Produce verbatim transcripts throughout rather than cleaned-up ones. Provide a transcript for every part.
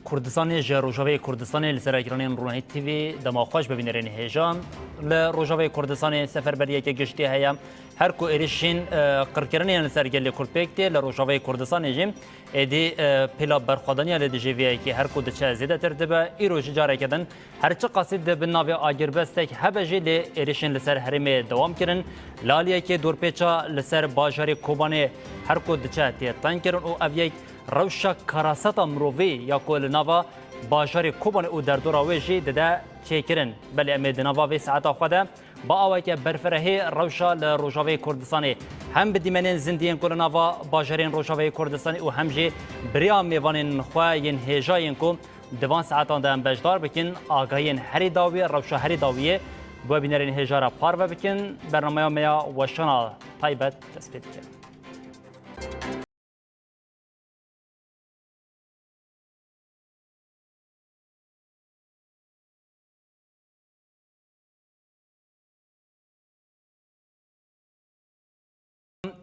Kurdistanê ji Rojavayê Kurdistanê li ser ekranên Ronahî T V dema xweş bi bînerên hêja. Li Rojavayê Kurdistanê seferberiyeke giştî heye. Her ku êrişên, e, qirkirinê yên li ser gelê Kurd pêk tê, li Rojavayê Kurdistanê jî êdî, e, pêla berxwedaniya li dijî vê yekê her ku diçe zêdetir dibe. Îro jî careke din her çiqasî di bin navê agirbestek hebe jî lê êrişên li ser herêmê dewam kirin. Li aliyekê dorpêça li ser bajarê Kobanê her ku diçe tê tengkirin û ev yek rewşa karasata mirovî ya ku li nava bajarê Kobanê û derdora wê jî dide çêkirin. Belê em ê di nava vê saeta xwe de bi aweke berfirehê rewşa li Rojavayê Kurdistanê hem bi dîmenên zindiyên ku li nava bajarên Rojavayê Kurdistanê û hem jî bi rêya mêvanên xwe yên hêja yên ku di van saetan de em beşdar bikin, agahiyên herî dawî, rewşa herî dawiyê bi we bînerên hêja re parve bikin. Bernameya me ya weşana taybet dest pê dike.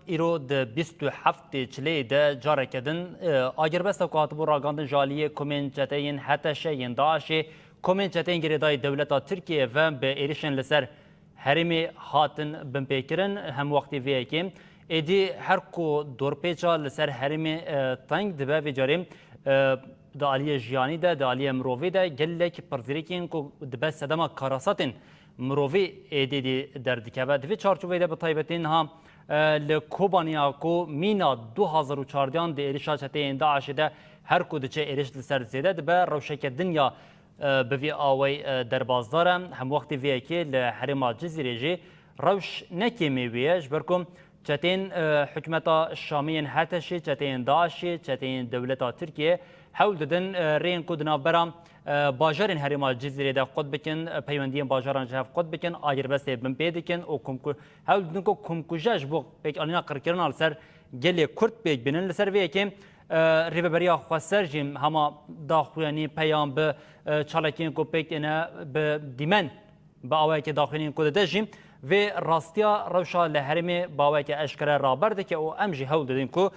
Îro di bîst û heftê Çileyê de careke din, e, agirbesta ku hatibû ragandin ji aliyê komên çeteyên H T Ş yên DAIŞê, komên çeteyên girêdayî dewleta Tirkiyeyê ve bi êrişên li ser herêmê hatin binpêkirin. Hemwextî vê yekê êdî her ku dorpêça li ser herêmê, e, teng dibe, vê carê, e, di aliyê jiyanî de, di aliyê mirovî de gelek pirsgirêkên ku dibe sedema karasatên mirovî êdî dî derdikeve. Di vê çarçoveyê de bi taybetî niha, e, li Kobaniya ku mîna du hazar û çardehan di êrişa çeteyên DAIŞê de her ku diçe êriş li ser zêde dibe, rewşeke din ya e, bi vî awayî, e, derbasdar e. Hemwextî vê yekê li herêma Cizîrê jî rewş ne kêmî wî ye, ji ber ku çeteyên, e, hikûmeta Şamê yên H T Şê, çeteyên DAIŞê, çeteyên dewleta Tirkiyê hewl didin, e, rêyên ku di navbera, e, bajarên herêma Cizîrê de qut bikin, e, peywendiyên bajaran ji hev qut bikin, agirbestê binpê dikin û komku-, hewl didin ku komkuje ji bo pêkanîna qirkirina li ser gelê Kurd pêk bînin. Li ser vê yekê, e, Rêveberiya Xweser jî hema daxuyanî, peyam bi, e, çalakiyên ku pêk têne bi dîmen, bi awayekê daxuyaniyên ku dide jî vê rastiya rewşa li herêmê bi awayeke eşkere raber dike û em jî hewl didin ku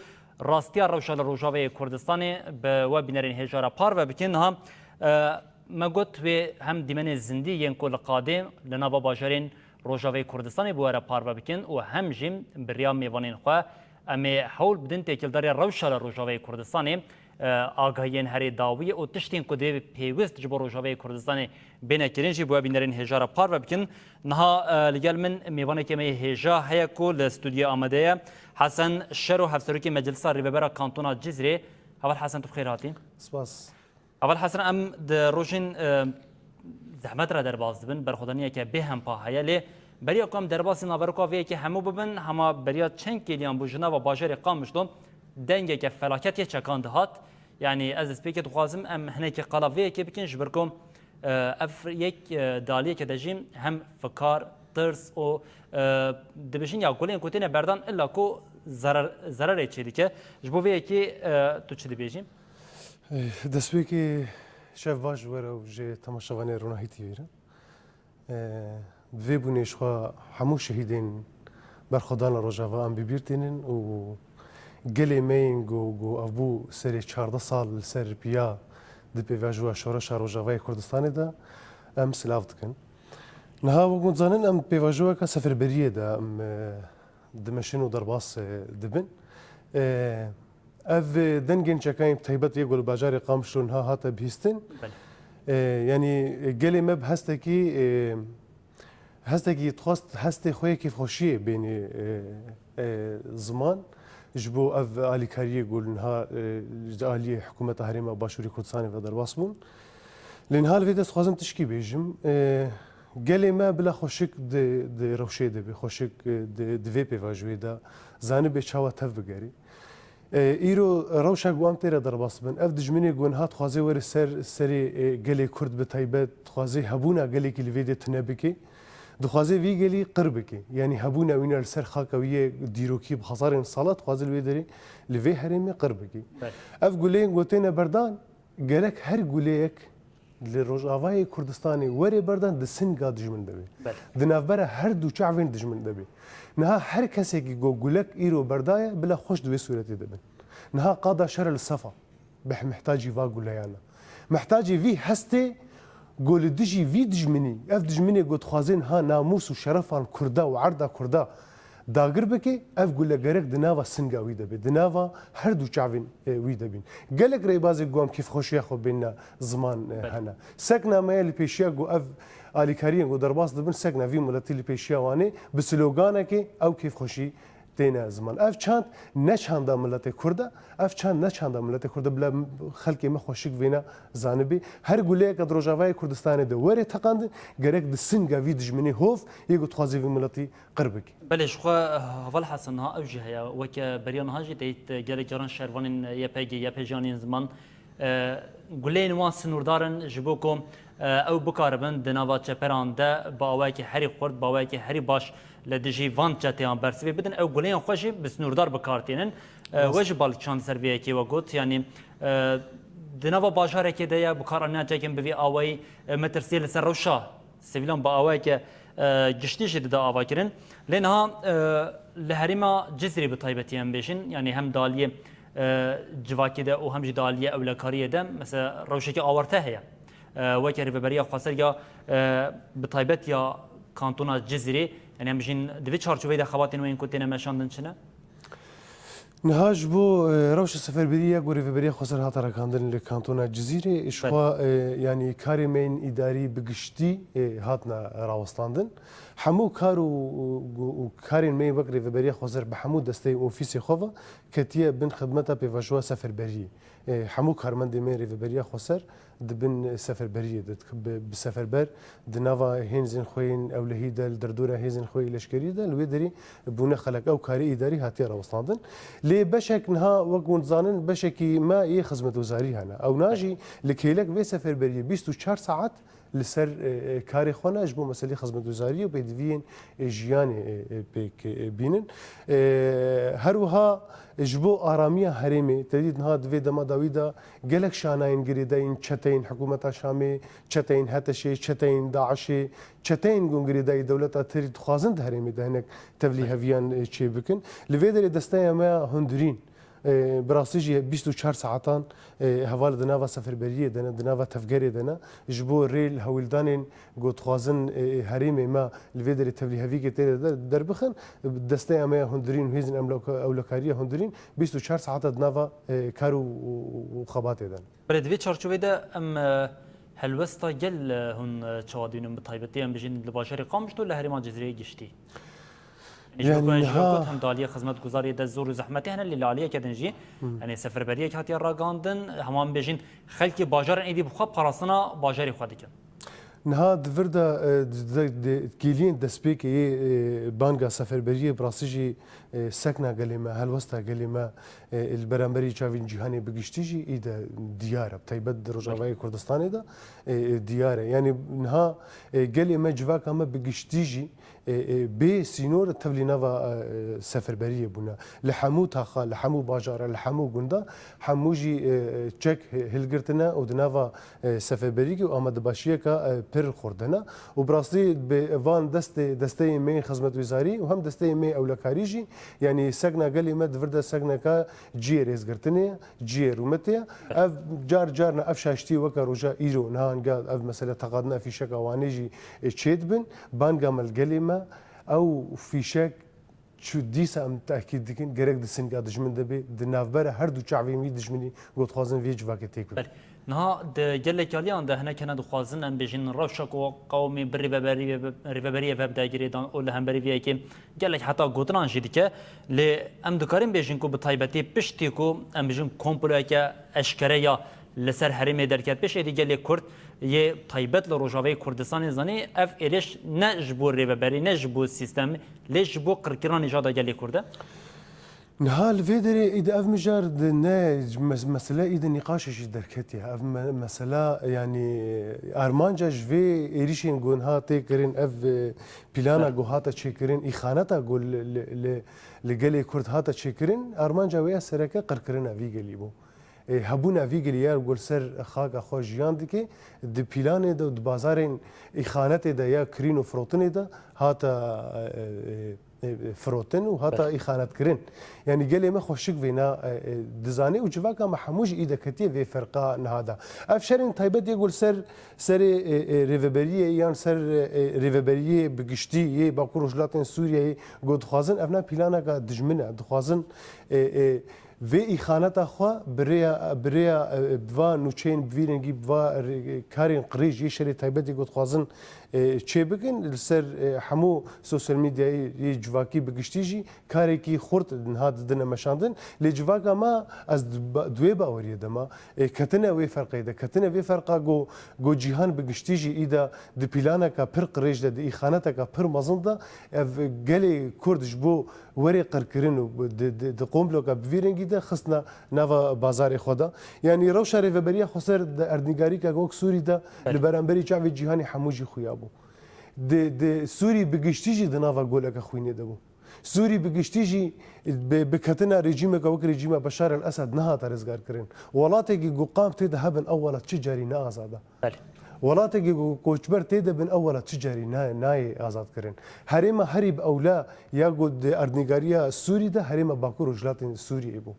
rastiya rewşa li Rojavayê Kurdistanê bi we bînerên hêja re parve bikin. Niha, e, me got wê hem dîmenê zindî yên ku li qadê li nava bajarên Rojavayê Kurdistanê bi we re parve bikin û hem jî bi riya mêvanên xwe em ê hewl bidin têkildariya rewşa li Rojavayê Kurdistanê, e, agahiyên herî dawiyê û tiştên ku divê pêwist ji bo Rojavayê Kurdistanê bêne kirin jî bi we bînerên hêja re parve bikin. Niha, e, li gel min mêvanekê me yê hêja heye ku li stûdyoyê amade ye. Hesen Şero, Hevserokê Meclisa Rêvebera Kantona Cizrê. Heval Hesen, tu bi xêr hatî. Spas. Heval Hesen, em di rojên, e, zehmet re derbas dibin, berxwedaniyeke bêhempa heye, lê beriya ku em derbasî naveroka vê yekê hemû bibin, hema beriya çend kêliyan bû ji nava bajarê Qamişlo dengeke felaket yê çekan dihat. Yanî ez destpêkê dixwazim em hinekî qala vê yekê bikin, ji ber ku, e, ev yek, e, di aliyeke de jî hem fikar, tirs û, e, dibêjin ya gulên ku têne berdan illa ku zerar, zerarê çêdike. Ji bo vê yekê, e, tu çi dibêjî? Eh, destpêkê şev baş ji we re û ji temaşevanê Ronahî T V re. Eh, bi vê bûnê ji xwe hemû şehîdên berxwedan li Rojava em bi bîr tînin û gelê me yên ku, ku ev bû serê çardeh sal li ser piya di pêvajoya şoreşa Rojavayê Kurdistanê de em silav dikin. Niha wek hûn dizanin em pêvajoyeka seferberiyê de em, eh, dimeşin û derbas, eh, dibin. Eh, Ev, e, dengên çekayên bi taybet yê ku li bajarê Qamişlo niha hate bihîstin. Belê. E, yanî, e, gelê me bi hestekî, e, hestekî dixwest hestê xwe yê kêfxweşiyê bênî, e, e, ziman. Ji bo ev alîkariyê ku niha, e, ji aliyê hikûmeta Herêma Başûrê Kurdistanê ve derbas bûn. Lê niha li vê de dixwazim tişkî bêjim. E, gelê me bila xweşik di, di rewşê de be, xweşik, e, di, di vê pêvajoyê de zanibê çawa tev bigerî. E, îro rewşa ku em tê re derbas bin, ev dijminê ku niha dixwaze were ser, serê, e, gelê Kurd bi taybet, dixwaze hebûna gelekî li vê dê tune bike, dixwaze vî gelî qir bike. Yanî hebûna wî ne li ser xaka wî yê dîrokî bi hezarên sala dixwaze li wê derê, li vê herêmê qir bike. Belê. Ev guleyên ku têne berdan, gerek her guleyek li Rojavayê Kurdistanê were berdan di singa dijmin de be. Belê. Di navbera her du çavên dijmin de be. Niha her kesekî ku gulek îro berdaye, bila xweş di wê sûretê de bin. Niha qada şer e li sefa. Bi mihtacî va guleyan e. Mihtacê vî hestê ku li dijî vî dijminî, ev dijminê ku dixwazin ha namûs û şerefan Kurda û erda Kurda dagir bike, ev gule gerek di nava singa wî de be, di nava her du çavên, e, wî de bîn. Gelek rêbazê ku em kêfxweşiya xwe bênine ziman, e, Belê. hene. Sekna me ye li pêşiya ku ev alîkariyên ku derbas dibin, sekna vî miletî li pêşiya wan ê, bi sloganekê ew kêfxweşî têne ziman. Ev çand ne çanda miletê Kurd e, ev çand ne çanda miletê Kurd e, bila xelkê me xweşik vêna zanibî. Her guleyeke di Rojavayê Kurdistanê de were teqandin, gerek di singa vî dijminê hov yê ku dixwaze vî miletî qir bike. Belê, ji xwe heval Hesen niha ew jî heye. Weke beriya niha jî teyît gelek caran şervanên Y P G, Y P G anîn ziman. E, guleyên wan sinûrdar in ji bo ku, e, ew bikaribin di nava çeperan de bi awayekî herî xurt, bi awayekî herî baş li dijî van çeteyan bersivê bidin. Ew guleyên xwe jî bi sinûrdar bi kar tînin. E, Rast. We jî bal çand ser vê yekê we got, yanî, e, di nava bajarekê de ye, bikaranîna çekên bi vî awayî, e, metirsiyê li ser rewşa sivîlan bi awayeke, e, giştî jî dide avakirin. Lê niha, e, li herêma Cizîrê bi taybetî em bêjin, yanî hem di aliyê, e, civakê de û hem jî di aliyê ewlekariyê de, mesela rewşeke awarte heye. E, weke Rêveberiya Xweser ya, e, bi taybet ya Kantona Cizîrê, yanî em bijîn di vê çarçoveyê de xebatên we yên ku têne meşandin çi ne? Niha ji bo, e, rewşa seferberiyê ya ku Rêveberiya Xweser hate rakandin li Kantona Cizîrê, ji Belê. xwe, e, yanî karê me yên îdarî bi giştî, e, hatine rawestandin. Hemû kar û, û, û karên me yên wek Rêveberiya Xweser bi hemû desteyê û ofîsê xwe ve ketiye bin xidmeta pêvajoya seferberiyê. E, hemû karmendê me yên Rêveberiya Xweser di bin seferberiyê de, bi, bi seferber di nava hêzên xwe yên ewlehî de, li derdora hêzên xwe yê leşkerî de, li wê derê bûne xelek. Ew karê îdarî hatiye rawestandin. Lê beşek niha, wek hûn dizanin, beşekî me yê xizmetguzarî hene. Ew na jî li kêlek vê seferberiyê bîst û çar saet li ser, e, e, karê xwe ne, ji bo meselê xizmetguzariyê û pêdiviyên, e, jiyanê, e, e, pêk, e, bînin. E, her wiha ji bo aramiya herêmê, te dît niha di vê dema dawî de gelek şanayên girêdayîn çeteyên hikûmeta Şamê, çeteyên HTŞ'ê, çeteyên DAIŞ'ê, çeteyên ku girêdayî dewleta Tirk dixwazin di herêmê de hinek tevlîheviyan, e, çêbikin. Li vê derê desteya me ya hundirîn, e, bi rastî jî bîst û çar saetan, e, heval di nava seferberiyê de ne, di nava tevgerê de ne, ji bo rê li hewldanên ku dixwazin, e, herêmê me li vê derê tevlîhevîkê tê de der-, derbixin, desteya me ya hundirîn û hêzên emlaka-, ewlekariya hundirîn bîst û çar saeta di nava, e, kar û, û, û xebatê de ne. Belê, di vê çarçovê de em, e, helwesta gel, e, hûn, e, çawa dînin, bi taybetî em bijîn li bajarê Qamişlo, li herêma Cizîrê giştî? Yanî ji bo ku, ji bo ku niha hem di aliyê xizmetguzariyê de zor û zehmetê hene, lê li aliyeke din jî, Hmm. yanî seferberiyek hatiye ragandin, hema em bêjin xelkê bajaran êdî bi xwe parastina bajarê xwe dikin. Niha di vir de, e, di, di, di kêliyên destpêkê yê, e, banga seferberiyê bi rastî jî, e, sekna gelê me, helwesta gelê me, e, li beramberî çavên cîhanê bi giştî jî î de diyar e. Taybet di Rojavayê Kurdistanê de, e, e, diyar e. Yanî niha, e, gelê me, civaka me bi giştî jî, e, e, bê sînor tevlî nava, e, e, seferberiyê bûne. Li hemû taxa, li hemû bajara, li hemû gunda, hemû jî, e, e, çek hi-, hilgirtine û di nava, e, seferberiyekê û amadebaşiyeke, e, pir xurt de ne. Û bi rastî bi van destê, desteyê me yên xizmetguzarî û hem desteyê me yê ewlekarî jî, yanî sekna gelê me di vir de sekneke cihê rêzgirtinê ye. Cihê rûmetê ye. Ev car car ne, ev şaştî weke roja îro, niha hingê ev mesele teqadina fîşeka Wanê jî, e, çêdibin. Banga me li gelê me, ew fîşek çu dîsa em tehkîd dikin, gerek di singa dijmin de bê, di navbera her du çavên wî dijminî ku dixwazin vê civakê têk bibin. Belê. Niha di gelek aliyan de hinek hene dixwazin, em bêjin, rewşa ku qewmê bi rêveberî, rêveberiyê ve bide girêdan û li hemberî vê yekê gelek heta gotinan jî dike. Lê em dikarin bêjin ku bi taybetî piştî ku em bêjin komployeke eşkere ya li ser herêmê derket pêş, êdî gelê Kurd yê taybet li Rojavayê Kurdistanê zanî ev êrîş ne ji bo rêveberî, ne ji bo sîstemê, lê ji bo qirkirina nîjada gelê Kurd e. Niha li vê derê î de ev mijar di ne mes-, mesele î de nîqaşê jî derketiye. Ev me-, mesela, yanî, armanca ji vê êrîşên ku niha tê kirin, ev, e, plana Belê. ku hate çêkirin, îxaneta ku li, li, li, li gelê Kurd hate çêkirin, armanca wê ya sereke qirkirina vî gelî bû. E, hebûna vî gelî ya ku li ser xaka xwe jiyan dike, di pîlanê de û di bazarên îxanetê de ya kirîn û firotinê de hate, e, e, e, firotin û hata îxanetkirin. Yanî gelê me xweşik vêna, e, e, dizane û civaka me hemû jî î de ketiye vê ferqa niha de. Ev şerên taybet yê ku li ser, serê, e, e, rêveberiyê yan ser, e, e, rêveberiyê bi giştî yê Bakur Rojhilatên Sûriyeyê ku dixwazin, ev ne planeka dijmin e, dixwazin, e, e, vê îxaneta xwe bi rêya, bi rêya, e, bi va nûçeyên bi vî rengî, bi va rê-, karên qirêj yê şerê taybetê ku dixwazin, e, çê bikin, li ser, e, hemû sosyal medyayê yê civakî bi giştî jî karekî xurt niha didine meşandin. Lê civaka me, ez di ba-, di wê baweriyê de me, e, ketine wê ferqê de, ketine vê ferqa ku, ku cîhan bi giştî jî î de di planeka pir qirêj de, di îxaneteka pir mezin de, ev gelê Kurd ji bo werê qirkirin û di, di, di komploka bi vî rengî de xistine nava bazarê xwe de. Yanî rewşa rêveberiya xweser di erdnîgarîka wek Sûrî de Belê. li beramberî çavê cîhanê hemû jî xuya bû. Di, di Sûrî bi giştî jî di nava goleka xwînê de bû. Sûrî bi giştî jî bi, bi ketina rejîmeke wek rejîma Beşar el Esed nehate rizgarkirin. Welatekî ku qam tê de hebin ew welat çi carî ne azad e. Belê. Welatekî ku koçber tê de bin ew welat çi carî na-, nayê azadkirin. Herêma herî bi ewla ya ku di erdnîgariya Sûrî de herêma Bakur Rojhilatên Sûriyeyê bû.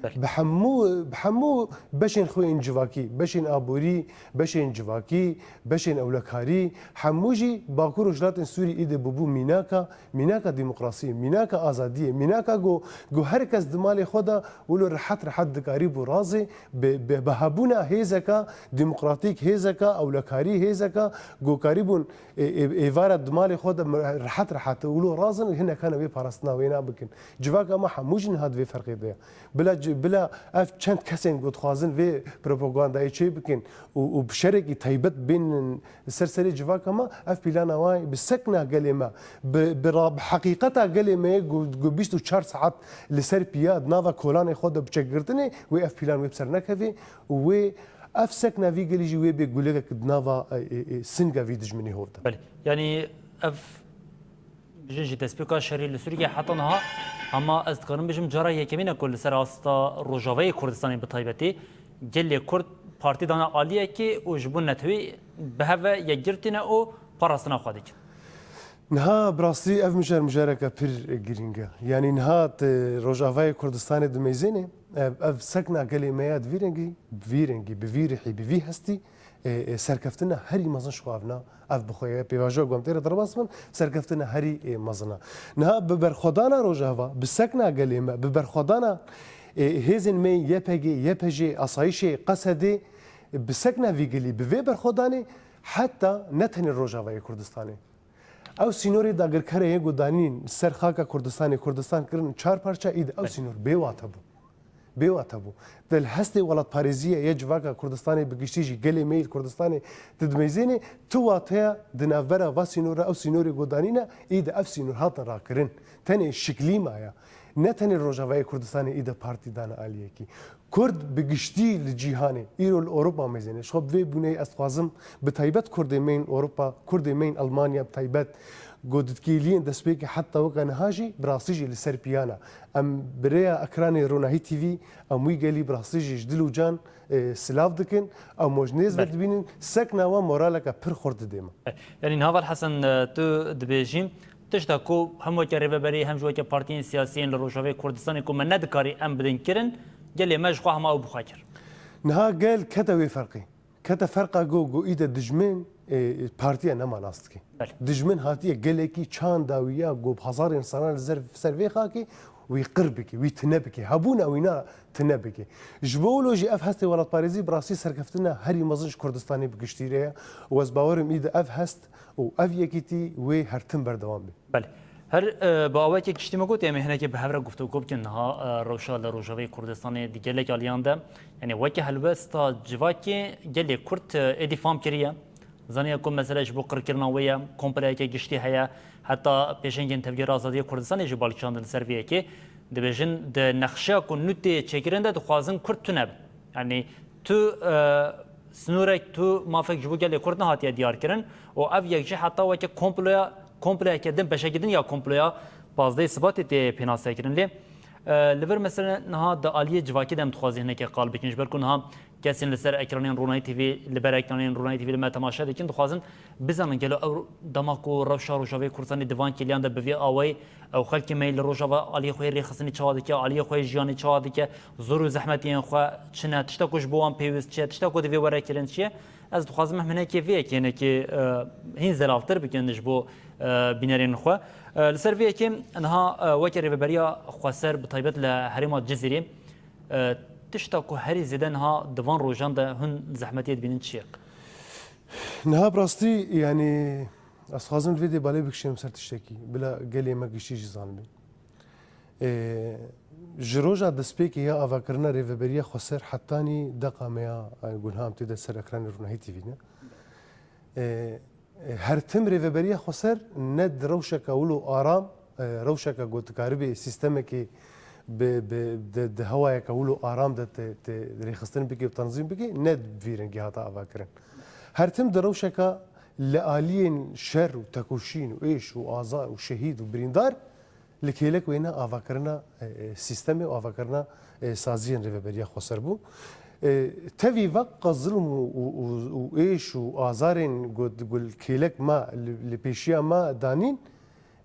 Belê. Bi hemû, bi hemû beşên xwe yên civakî, beşên aborî, beşên civakî, beşên ewlekarî, hemû jî Bakur Rojhilatên Sûriyê îdî bûbû mînaka, mînaka demokrasiyê, mînaka azadiyê, mînaka ku, ku her kes di malê xwe de wilo rehet rehet dikarîbû razê, bi, bi, bi hebûna hêzeka demokratîk, hêzeka ewlekarî, hêzeka ku karîbûn ê, ê, êvara di malê xwe de rehet rehet wilo razin û hinek hene wê parastina wêna bikin. Civaka me hemû jî niha di vê ferqê de ye. Bila ci-, bila ev çend kesên ku dixwazin vê propagandayê çê bikin û, û bi şerekî taybet bênin ser serê civaka me, ev plana wan bi sekna gelê me, bi, bi ra-, bi heqîqeta gelê me yê ku, ku bîst û çar saet li ser piya di nava kolanê xwe de bi çekgirtinê, wê ev plan wê bi ser nekevê û wê ev sekna vî gelî jî wê bê gulekek di nava, e, e, e, singa vî dijminê hov de. Belê. Yanî ev Jin jî destpêka şerê li Sûriyê heta niha, hema ez dikarim bêjim cara yekemîn e ku li ser asta Rojavayê Kurdistanê bi taybetî gelê Kurd partî dane aliyekê û ji bo netewî bi hev ve yekgirtî ne û parastina xwe dikin. Niha bi rastî ev mijar mijareke pir girîng e. Yanî niha tu Rojavayê Kurdistanê dimeyzênê, ev, ev sekna gelê me ya di vî rengî, bi vî rengî, bi vî rihî, bi vî hestî, e, e, serkeftina herî mezin ji xwe avna. Ev bi xwe ye pêvajoya ku em tê re derbas bin, serkeftina herî, e, mezin e. Niha bi berxwedana Rojava, bi sekna gelê me, bi berxwedana, e, hêzên me yên Y P G, Y P J, Asayişê, Qesedê, bi sekna vî gelî, bi vê berxwedanê heta ne tenê Rojavayê Kurdistanê. Ew sînorê dagirkerê yê ku danîn ser xaka Kurdistanê, Kurdistan kirin çar parça, îdî ew Belê. sînor bêwate bû. Bêwate bû. Di li hestê welatparêziyê yê civaka Kurdistanê bi giştî jî gelê me yê li Kurdistanê tu dimeyzênê, tu wateya di navbera va sînor re, ew sînorê ku danîne, îdî ev sînor hatin rakirin. Tenê şiklî maye. Ne tenê Rojavayê Kurdistanê îdî partî dane aliyekî. Kurd bi giştî li cîhanê, îro li Ewropa meyzêne. Ji xwe bi vê bûneyê ez dixwazim, bi taybet Kurdê me yên Ewropa, Kurdê me yên Elmanya bi taybet, ku di dikêliyên destpêkê heta weke niha jî bi rastî jî li ser piya ne. Em bi rêya ekranê Ronahî T V, em wî gelî bi rastî jî ji dil û can, e, silav dikin. Em ji nêz ve Belê. dibînin, sekna wan moraleke pir xurt didê me. Yanî niha Val Hesen, e, tu dibêjî, tişta ku hem weke rêveberî hem jî weke partiyên siyasî yên li Rojavayê Kurdistanê ku me nedikarî em bidin kirin, gelê me ji xwe hema ew bi xwe kir. Niha gel kete wê ferqê. Kete ferqa ku, ku îde dijmin, e, partiye nema nas dike. Belê. Dijmin hatiye gelekî çanda wî ya ku bi hezarên salan li ser, ser vê xakê wî qir bike, wî tine bike. Hebûna wî na tine bike. Ji bo wilo jî ev hestê welatparêzî bi rastî serkeftina herî mezin ji Kurdistanê bi giştî re ye û ez bawer im îde ev hest û ev yekîtî wê her tim berdewam be. Belê. Her, e, bi awayekî giştî me got, em ê hinekê bi hev re guftûgo bikin. Niha, e, rewşa li Rojavayê Kurdistanê di gelek aliyan de, yanî weke helwesta civakê gelê Kurd, e, êdî fam kiriye. Zaniye ku mesele ji bo qirkirina wê ye, kompleyeke giştî heye, heta pêşengên Tevgera Azadiya Kurdistanê jî bal kişandin li ser vê yekê. Dibêjin, di nexşeya ku nû tê çêkirin de dixwazin Kurd tune bin. Yanî tu, e, sînorek, tu mafek ji bo gelê Kurd nehatiye diyarkirin û ev yek jî heta weke komploya, komployeke din, beşekî din ya komploya pazdehê Sibatê tê pênasekirin. Lê, e, li vir mesele niha di aliyê civakî de em dixwazin hinekê qal bikin, ji ber ku niha Kesên li ser ekranên Ronahî T V, li ber ekranên Ronahî T V li me temaşe dikin, dixwazin bizanin gelo ew dema ku rewşa Rojavayê Kurdistanê di van kêliyan de bi vê awayî, ew xelkê me yê li Rojava aliyê xwe yê rêxistinê çawa dike, aliyê xwe yê jiyanê çawa dike, zor û zehmetiyên xwe çi ne, tişta ku ji bo wan pêwîst çi ye, tişta ku divê were kirin çi ye. Ez dixwazim em hinekê vê yekê, hinekê, e, hîn zelaltir bikin ji bo, e, bînerên xwe. E, li ser vê yekê niha, e, weke Rêveberiya Xweser bi taybet li herêma Cizîrê, e, tişta ku herî zêde niha di van rojan de hûn zehmetiyê dibînin çi ye? Niha bi rastî, yanî, ez dixwazim li vê dê balê bikişînim ser tiştekî. Bila gelê me giştî jî zanibin. E, ji roja destpêkê ya avakirina Rêveberiya Xweser hetanî deqa me ya, e, ku niha em tê de ser ekranê Ronahî T V ne. E, e, her tim Rêveberiya Xweser ne di rewşeke wilo aram, e, rewşeke ku dikaribê sîstemekê bi, bi, di, di hewayeke wilo aram de te, te rêxistin bike û tanzîm bike, ne bi vî rengî hate avakirin. Her tim di rewşeke li aliyên şer û tekoşîn û êş û azar û şehîd û birîndar li kêlek wêne avakirina, e, e, sîstemê û avakirina, e, saziyên Rêveberiya Xweser bû. E, tevî vek qe zilm û, û, û, û êş û azarên ku, ku li kêlek me, li, li pêşiya me danîn,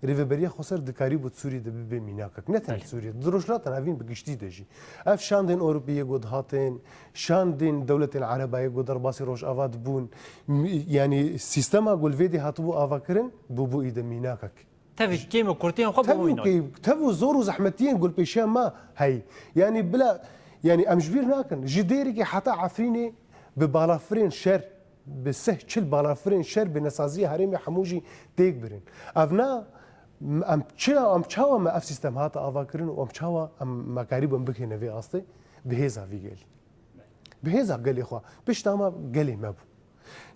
Rêveberiya Xweser dikarîbû di Sûriyê de bibe mînakek. Ne tenê Belê. Sûriyê, di Rojhilata Navîn bi giştî de jî. Ev şandên Ewropî yê ku dihatin, şandên dewletên Ereba yê ku derbasî Rojava dibûn, m-, yanî sîstema ku li vê dê hatibû avakirin, bûbû îde mînakek. Tevî kêm û kurtiyên xwe Tev û bimînin. kê-, tev û zor û zehmetiyên ku li pêşiya me hey. Yanî bila, yanî em ji bîr nakin. Ji Dêrikê heta Efrînê bi balafirên şer, bi seh çil balafirên şer bi nesaziya herêmê hemû jî têk birin. Ev na, em çi, em çawa me ev sîstem hate avakirin û em çawa em me karîbû em bikêne vê astê? Bi hêza vî gelî. Bi hêza gelê xwe. Pişta me gelê me bû.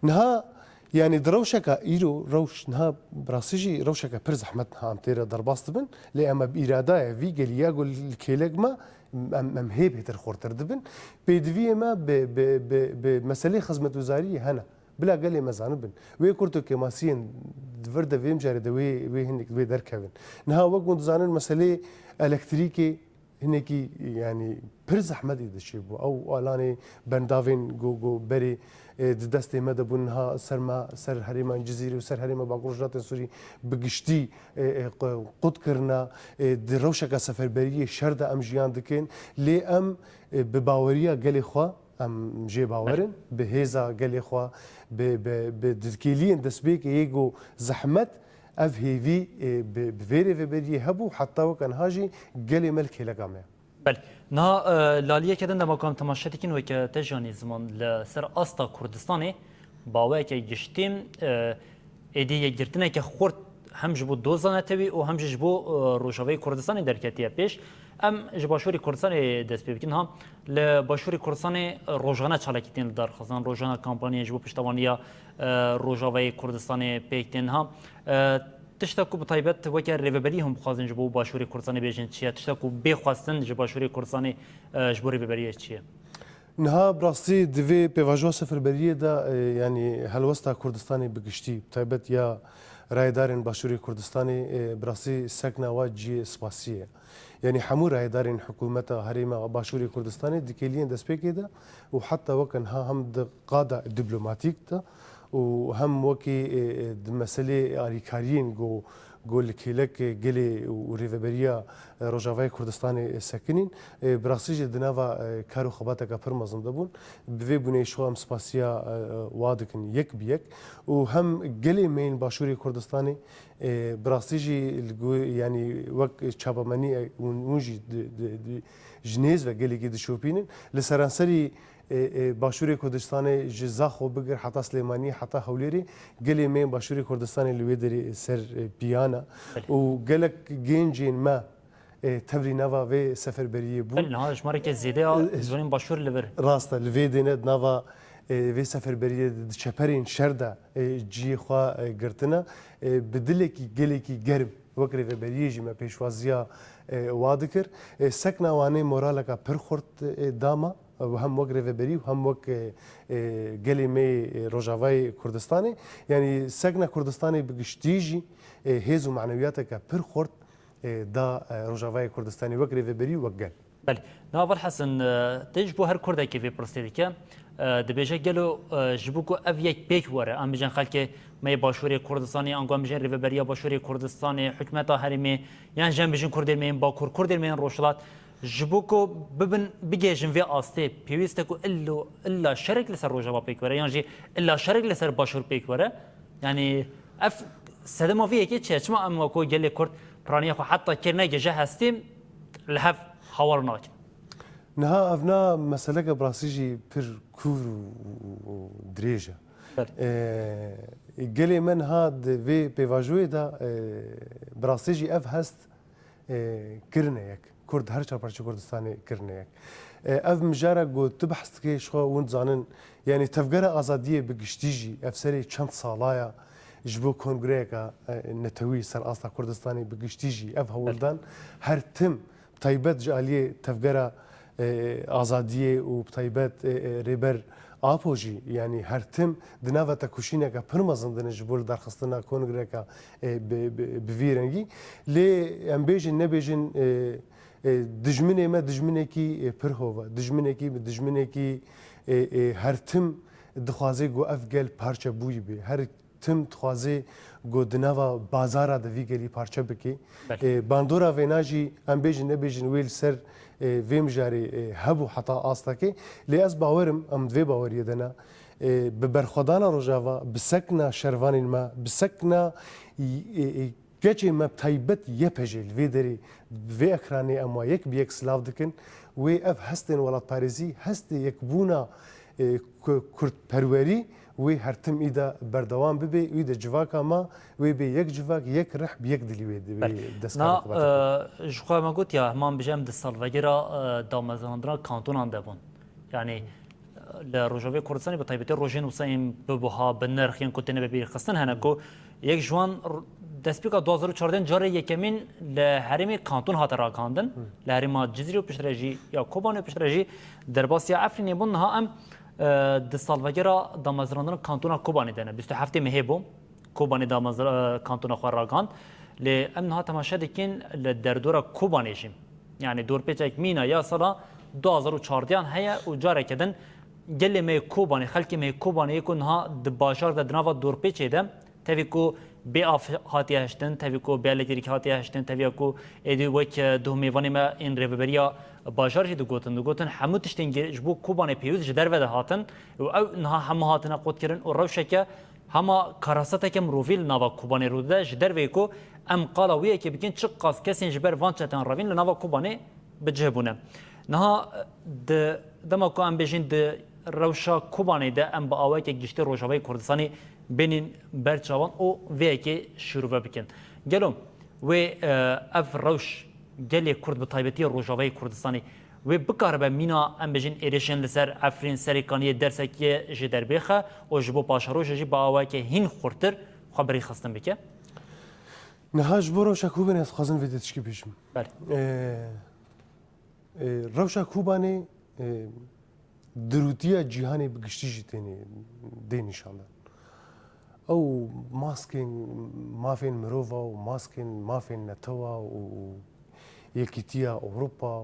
Niha, yanî di rewşeke îro, rewş niha bi rastî jî rewşeke pir zehmet niha em tê re derbas dibin. Lê em bi îradaya vî gelî ya ku li kêlek me, em, em hê bêtir xurtir dibin. Pêdiviyê me bi, bi, bi, bi meselê xizmetguzariyê hene. Bila gelê me zanibin. Wê kurt û kêmasiyên di vir de vê mijarê de wê, wê hinek wê derkevin. Niha wek hûn dizanin meselê elektrîkê, hinekî, yanî, pir zehmetî dişê bû. Ew alanê bendavên ku, ku berê, e, di destê me de bûn, niha ser me, ser herêma Cizîrê û ser herêma Bakur Rojhilatên Sûrî bi giştî, e, e, qu-, qut kirine, e, di rewşeke seferberiyê şer de em jiyan dikin. Lê em, e, bi baweriya gelê xwe, em jê bawer in, bi hêza gelê xwe, bi, bi, bi dikêliyên destpêkê yê ku zehmet, ev hêvî, e, bi, bi vê rêveberiyê hebû, heta weke niha jî gelê me li kêleka me ye. Belê. Niha, e, laliyeke din dema ku em temaşe dikin, weke te jî anî ziman, li ser asta Kurdistanê baweyeke giştî, e, êdî yekgirtineke xurt hem ji bo doza netewî û hem jî ji bo, e, Rojavayê Kurdistanê derketiye pêş. Em ji Başûrê Kurdistanê dest pê bikin. Ha, li Başûrê Kurdistanê rojane çalakî tên lidarxistin, rojane kampanyayê ji bo piştevaniya, e, Rojavayê Kurdistanê pêk tên. Ha, e, tişta ku bi taybet weke rêveberî hûn bixwazin ji bo Başûrê Kurdistanê bêjin çi ye? Tişta ku bê xwestin ji Başûrê Kurdistanê, e, ji bo rêveberiyê çi ye? Niha bi rastî di vê pêvajoya seferberiyê de, e, yanî helwesta Kurdistanê bi giştî, bi taybet ya rayedarên Başûrê Kurdistanê, e, bi rastî sekna wa cihê spasiyê ye. Yanî hemû rayedarên hikûmeta herêma Başûrê Kurdistanê di kêliyên destpêkê de û heta weke niha hem di qada dîplomatîk de û hem wekî, e, e, di meselê alîkariyên ku, ku li kêlek, e, gelê û rêveberiya, e, Rojavayê Kurdistanê, e, sekinîn, e, bi rastî jî di nava, e, kar û xebateke pir mezin de bûn. Bi vê bûneyê ji xwe em spasiya, e, e, wa dikin yek bi yek û hem gelê me yên Başûrê Kurdistanê, e, bi rastî jî li gu-, yanî wek çapemenî, e, hûn, hûn jî di, di, di, ji nêz ve gelekî dişopînin. Li seranserî e, e, Başûrê Kurdistanê ji Zaxo bigir heta Silêmaniyê, heta Hewlêrê, gelê me yên Başûrê Kurdistanê li wê derê ser, e, piyan e. Belê. Û gelek gencên me, e, tevlî nava vê seferberiyê bûn. Belê, niha hejmareke zêde ya E, e, ziwanên Başûr li vir. Rast e, li vê dêne di nava, e, vê seferberiyê de di çeperên şer de, e, cihê xwe, e, girtine. E, bi dilekî gelekî germ wek rêveberiyê jî me pêşwaziya, e, wa dikir. E, sekna wan ê moraleka pir xurt, e, da me. Û hem wek rêveberî û hem wek, e, e, gelê me yê, e, Rojavayê Kurdistanê. Yanî sekna Kurdistanê bi giştî jî, e, hêz û manewiyateke pir xurt, e, da, e, Rojavayê Kurdistanê wek rêveberî û wek gel. Belê. Niha Heval Hesen, e, te ji bo her Kurdekî vê pirsê dike. E, dibêje gelo, e, ji bo ku ev yek pêk were, em bijin xelkê me yê Başûrê Kurdistanê, ango em bijin Rêveberiya Başûrê Kurdistanê, hikûmeta herêmê, yan jî em bijin Kurdên me yên Bakur, Kurdên me yên Rojhilat, ji bo ku bibin, bigihêjin vê astê, pêwîst e ku illo, illa şerek li ser Rojava pêk were, yan jî illa şerek li ser Başûr pêk were. Yanî ev sedema vê yekê çi ye? Çima em weko gelê Kurd piraniya xwe heta kê negihîje hestî li hev hawar nakin? Niha ev na meseleke bi rastî jî pir kûr û, û, û dirêj e. Belê. Ee, gelê me niha di vê pêvajoyê de, ee, bi rastî jî ev hest, ee, kirine yek. Kurd her çar parçe Kurdistanê kirine yek. Ee, ev mijara ku tu behs dikê, ji xwe hûn dizanin, yanî tevgera azadiyê bi giştî jî ev serê çend salaya ji bo kongreyeka, ee, netewî ser asta Kurdistanê bi giştî jî ev hewldan her tim taybet ji aliyê tevgera, e, azadiyê û bi taybet, e, e, Rêber Apo jî, yanî her tim di nava tekoşîneke pir mezin de ne ji bo li darxistina kongreka, e, bi, bi, bi vî rengî. Lê em bêjin, nebêjin, e, e, dijminê me dijminekî, e, pir hov e. Dijminekî, dijminekî, e, e, her tim dixwaze ku ev gel parçebûyî bê. Her tim dixwaze ku di nava bazara de vî gelî parçe bike. Belê. E, bandora vêna jî em bêjin nebêjin wê li ser, e, vê mijarê, e, hebû heta astekê. Lê ez bawerim, em di vê baweriyê de ne. E, bi berxwedana Rojava, bi sekna şervanên me, bi sekna, e, e, keçê me bi taybet Y P J li vê derê, bi vê ekranê em wa yek bi yek silav dikin. Wê ev hestên welatparêzî, hestê yekbûna, e, ku-, kurdperwerî wê her tim î de berdewam bibe, wî de civaka me wê bê yek civak, yek rih, bi yek dilî wê, wê Belê. destkarê Na, xwe bate. e, ji xwe me got ya, heman bijî em di salvegera, e, damezrandina kantonan de bûn. Yanî, e, li Rojavê Kurdistanê bi taybetî rojên wisa yên bi buha, bi nirx, yên ku têne bibîrxistin hene ku yek ji wan r-, destpêka du hazar û çardeh carê yekemîn li herêmê kanton hate ragihandin. Li herêma Cizîrê û piştre jî ya Kobanê û piştre jî derbasiya Efrînê bûn. Niha em, e, di salvegera damezrandina kantona Kobanê de ne. Bîst û heftê mehê bû. Kobanê damezra-, e, kantona xwe ragihand. Lê em niha temaşe dikin li derdora Kobanê jî. Yanî dorpêçek mîna ya sala du hazar û çardeh heye û careke din gelê me yê Kobanê, xelkê me yê Kobanê yê ku niha di bajar de di nava dorpêçê de tevî ku bê av hatiye hiştin, tevî ku bê elektrîk hatiye hiştin, tevî ku êdî wek, e, duh mêvanê me ên rêveberiya bajar jî digotin, digotin hemû tiştên ge-, ji bo Kobanê pêwîst ji derve de hatin û ew niha hemû hatine qutkirin û rewşeke hema karaseteke mirovî li nava Kobanê rû dide, ji derveyê ku em qala wî yekê bikin, çiqas kesên ji ber van çeteyan revîn li nava Kobanê bi cih bûne. Niha di dema ku em bêjin di rewşa Kobanê de em bi awayeke giştî Rojavayê Kurdistanê bênin ber çavan û vê yekê şîrove bikin. Gelo wê, e, ev rewş gelê Kurd bi taybetî Rojavayê Kurdistanê wê bikaribe mîna, em bêjin, êrişên li ser Efrîn, Serêkaniyê, Dersekiyê ji der bêxe û ji bo paşeroja jî bi awayeke hîn xurtir xwe bi rêxistin bike? Niha ji bo rewşa Kobanê ez dixwazim vê tiştî bêjim. Belê. Ee, e, rewşa Kobanê, e, dirûtiya cîhanê bi giştî jî tênê, dê nîşandan. Ew maskên mafên mirova û maskên mafên netewa û, û Yekîtiya Ewropa,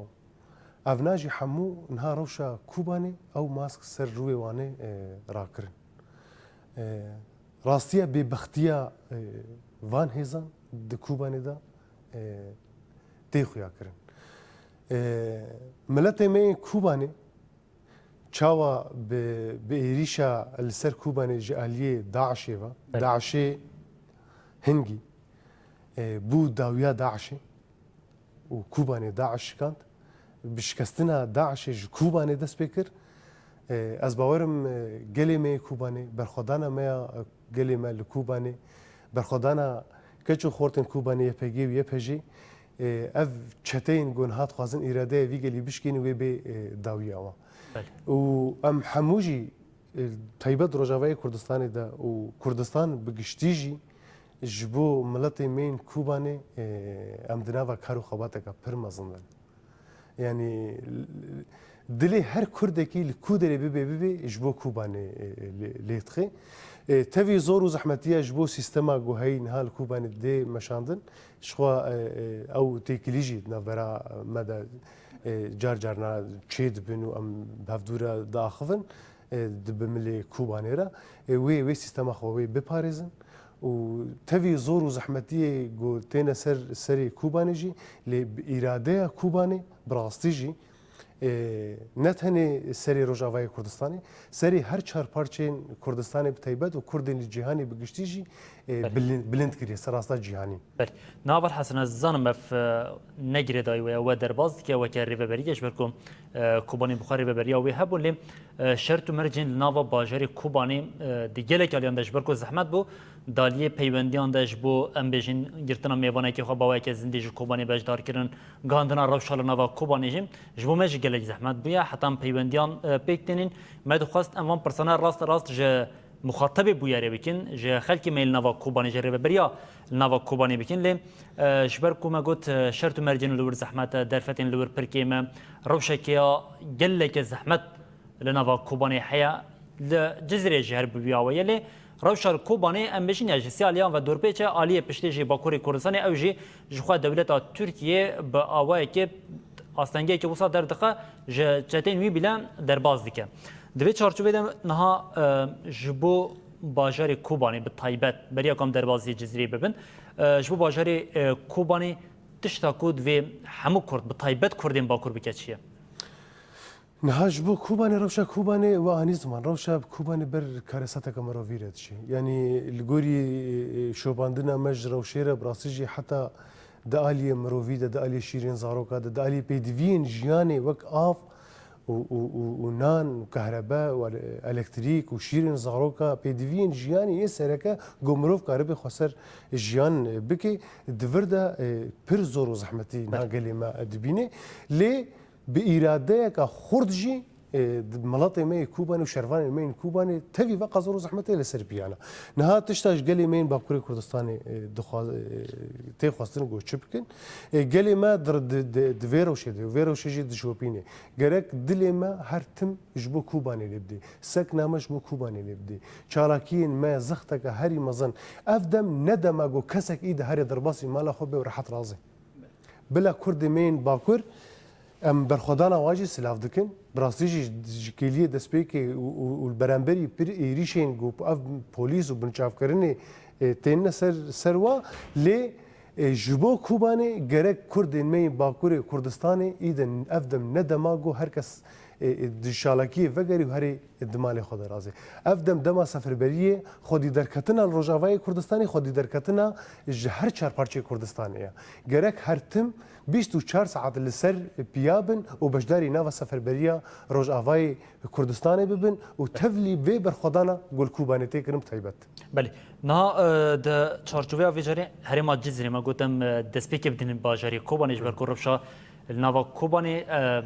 evna jî hemû niha rewşa Kobanê ew mask ser rûyê wan ê, e, rakirin. E, rastiya bêbextiya, e, van hêzan di Kobanê de, e, tê xuya kirin. E, miletê me yên Kobanê çawa bi, bi êrîşa li ser Kobanê ji aliyê DAIŞê ve, Belê. DAIŞê hingî, e, bû dawiya DAIŞê û Kobanê DAIŞ şikand. Bi şikestina DAIŞê ji Kobanê dest pê kir. E, ez bawerim, e, gelê me yê Kobanê, berxwedana me ya, e, gelê me li Kobanê, berxwedana keç û xortên Kobanê, Y P G û Y P J, e, ev çeteyên ku niha dixwazin îradeya vî gelî bişkînin wê bê, e, dawiya wan. Belê. Û em hemû jî, e, taybet Rojavayê Kurdistanê de û Kurdistan bi giştî jî ji bo miletê me yên Kobanê, e, em di nava kar û xebateke pir mezin de ne. Yanî, dilê her Kurdekî li ku derê bibe bibe ji bo Kobanê, e, lê, lê dixe. E, tevî zor û zehmetiya ji bo sîstema ku heyî niha li Kobanê dê meşandin, ji xwe, e, e, ew têkilî jî di navbera me de E, car carna çê dibin û em bi hevdû re diaxivin, e, di bi milê Kobanê re. E, wê, wê sîstema xwe wê biparêzin û tevî zor û zehmetiyê ku têne ser serê Kobanê jî, lê bi îradeya Kobanê bi rastî jî, e, ne tenê serê Rojavayê Kurdistanê, serê her çar parçeyên Kurdistanê bi taybet û Kurdên li cîhanê bi giştî jî, e, Belê. bilind, bilind kiriye ser rasta cîhanî. Belê. Naval Hesen, ez zanim ev, e, ne girêdayî we ye, we derbas dike weke rêveberiyê, ji ber ku, e, Kobanê bi xwe rêveberiya wê hebû, lê, e, şert û mercên li nava bajarê Kobanê, e, di gelek aliyan de ji ber ku zehmet bû, di aliyê peywendiyan de ji bo, em bêjin, girtina mêvanekê xwe bi awayeke zindî ji Kobanê beşdar kirin, gihandina rewşa li nava Kobanê jî, ji bo me jî gelek zehmet bûye, heta em peywendiyan, e, pêk tênin. Me dixwest em van pirsane rast rast ji muxatebê bûyerê bikin, ji xelkê me yê li nava Kobanê, ji rêveberiya li nava Kobanê bikin. Lê, e, ji ber ku me got, e, şert û mercên li wir zehmet e, derfetên li wir pir kêm e, rewşeke ya geleke zehmet li nava Kobanê heye, li Cizîrê jî her bi vî awe ye. Lê rewşa li Kobanê, em bêjin, ya ji sê aliyan ve dorpêç e, aliyê piştê jî Bakurê Kurdistanê, ew jî ji xwe dewleta Tirkiyê bi awayekê, astengiyekê wisa derdixe, ji çeteyên wî bîle derbas dike. Di vê çarçovê de niha, e, ji bo bajarê Kobanê bi taybet, beriya ku em derbasî Cizîrê bibin, e, ji bo bajarê, e, Kobanê tişta ku divê hemû Kurd, bi taybet Kurdên Bakur bike çi ye? Niha ji bo Kobanê, rewşa Kobanê we anî ziman. Rewşa Kobanê ber karesateke mirovî re diçe. Yanî li gorî, e, e, şopandina me ji rewşê re, bi rastî jî heta di aliyê mirovî de, di aliyê şîrên zaroka de, di aliyê pêdiviyên jiyanê wek av û, û, û, û nan û kehrebe û ele-, elektrîk û şîrên zaroka, pêdiviyên jiyanê yê sereke ku mirov karibe xweser jiyan, e, bike, di vir de, e, pir zor û zehmetî niha Belê. gelê me dibîne. Lê bi îradeyeke xurt jî, e, di miletê me yê Kobanê û şervanên me yên Kobanê tevî veqa zor û zehmetê li ser piyana. Niha tişta ji gelê me yên Bakurê Kurdistanê, e, dixwa-, e, tê xwestin ku çi bikin? E, gelê me di, di, di, di vê rewşê de, vê rewşê jî dişopîne. Gerek dilê me her tim ji bo Kobanê lê bidê. Sekna me ji bo Kobanê lê bidê. Çalakiyên me zexteke herî mezin. Ev dem ne dema ku kesek î de herê derbasî mala xwe bê û rehet razê. Bila Kurdê me yên Bakur, em berxwedana wan jî silav dikin. Bi rastî jî ji kêliyê destpêkê û, û, û li beramberî pir êrîşên ku ev polîs û binçavkirinê, e, têne ser, ser wa. Lê, e, ji bo Kobanê gerek Kurdên me yên Bakurê Kurdistanê î de ev dem ne dema ku her kes, e, e, di çalakiyê vegerî û herê di malê xwe de razê. Ev dem dema seferberiyê, xwedî derketina li Rojavayê Kurdistanê, xwedî derketina ji her çar parçeyê Kurdistanê ye. Gerek her tim bîst û çar saet li ser piya bin û beşdarî nava seferberiya Rojavayê Kurdistanê bibin û tevlî vê berxwedana ku li Kobanê tê kirin bi taybet. Belê. Niha, e, di çarçoveya vê carê herêma Cizîrê, me got em, e, destpêkê bidînin bajarê Kobanê, ji ber ku rewşa li nava Kobanê, e,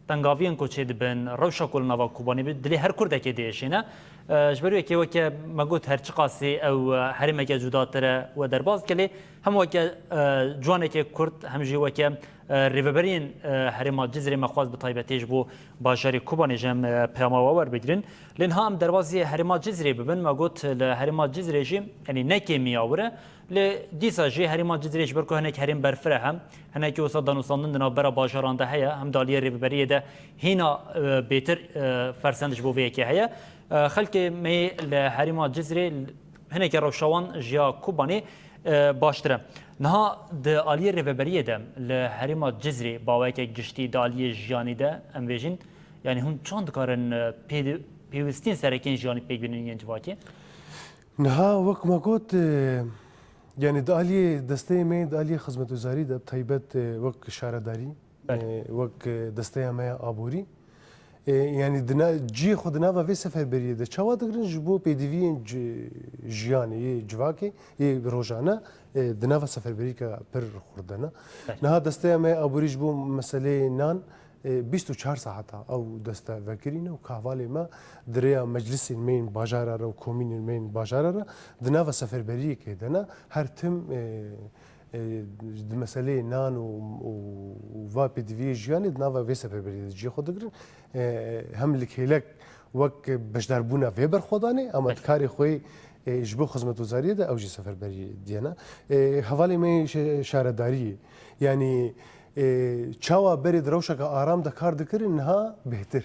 tengaviyên ku çêdibin, rewşa ku li nava Kobanê bi dilê her Kurdekê diêşîne. E, ji ber wê yekê weke me got her çiqasî ew, e, herêmeke cudatir e we derbas dike, lê hem weke, e, ciwanekê Kurd, hem jî weke, e, rêveberiyên, e, herêma Cizîrê me xwest bi taybetî ji bo bajarê Kobanê jî em, e, peyama we werbigirin. Lê niha em derbasî herêma Cizîrê bibin, me got li herêma Cizîrê jî, yanî ne kêmiya wir e. Lê dîsa jî herêma Cizîrê ji ber ku hinek herêm berfireh e, hinekî wisa danûstandin di navbera bajaran de heye, hem di aliyê rêveberiyê de hîna, e, bêtir, e, fersend ji bo vê yekê heye. E, xelkê me yê li herêma Cizîrê hinekî rewşa wan ji ya Kobanê, e, baştir e. Niha di aliyê rêveberiyê de li herêma Cizîrê bi awayeke giştî di aliyê jiyanî de em bêjin, yanî hûn çand dikarin, e, pêdi-, pêwîstiyên serekên jiyanî pêk bînin yên civakê? Niha wek me got, e, yanî di aliyê desteyê me, di aliyê xizmetguzarî de, bi taybet, e, wek şaredarî, Belê. e, wek, e, desteya me ya aborî, e, yanî di na-, cihê xwe di nava vê seferberiyê de çawa digirin ji bo pêdiviyên ci-, jiyanê yê civakê, yê rojane, e, di nava seferberiyeke pir xurt de ne. Belê. Niha desteya me ya aborî ji bo meseleyê nan, e, bîst û çar saeta ew deste vekirî ne û ka hevalê me di rêya meclisên me yên bajara re û komînên me yên bajara re di nava seferberiyekê de ne, her tim, e, e, di meseleyê nan û, û, û va pêdiviyê jiyanê di nava vê seferberiyê de cihê xwe digirin. E, hem li kêlek wek beşdarbûna vê berxwedanê, ama di karê xwe, e, ji bo xizmetguzariyê de ew jî seferberî diyene. E, hevalê me yê şe-, şaredariyê, yanî Ê, çawa berê di rewşeke aram de kar dikirin, niha bêhtir.